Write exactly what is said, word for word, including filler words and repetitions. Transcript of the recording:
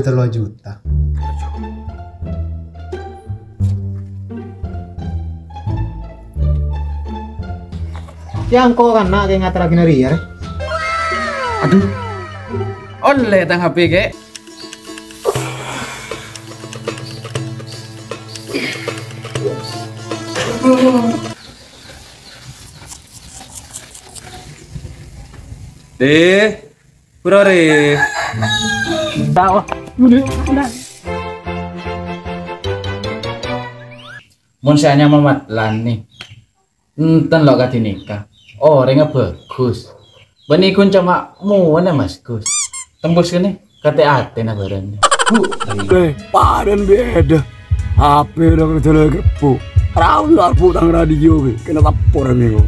Tello juta. Ya, engko' kan, nak, kayak ngatur lagi nari, ya, Rek? Aduh. Olle tang H P, Kek. Deh, Bro Re. Tao. Mon sè anyama Madlani, enten lo' kadhi nèka. Orèngnga bhâghus. Bânnè ghun coma' mowana, Mas Gus. Tembus kènè, katè atèna bhârâng. Bu, Eh, padâna bhidhâ. H P udah kerja lagi, Bu. Raun lah, Bu, tang radio, Bu. Kena lapor, amigo.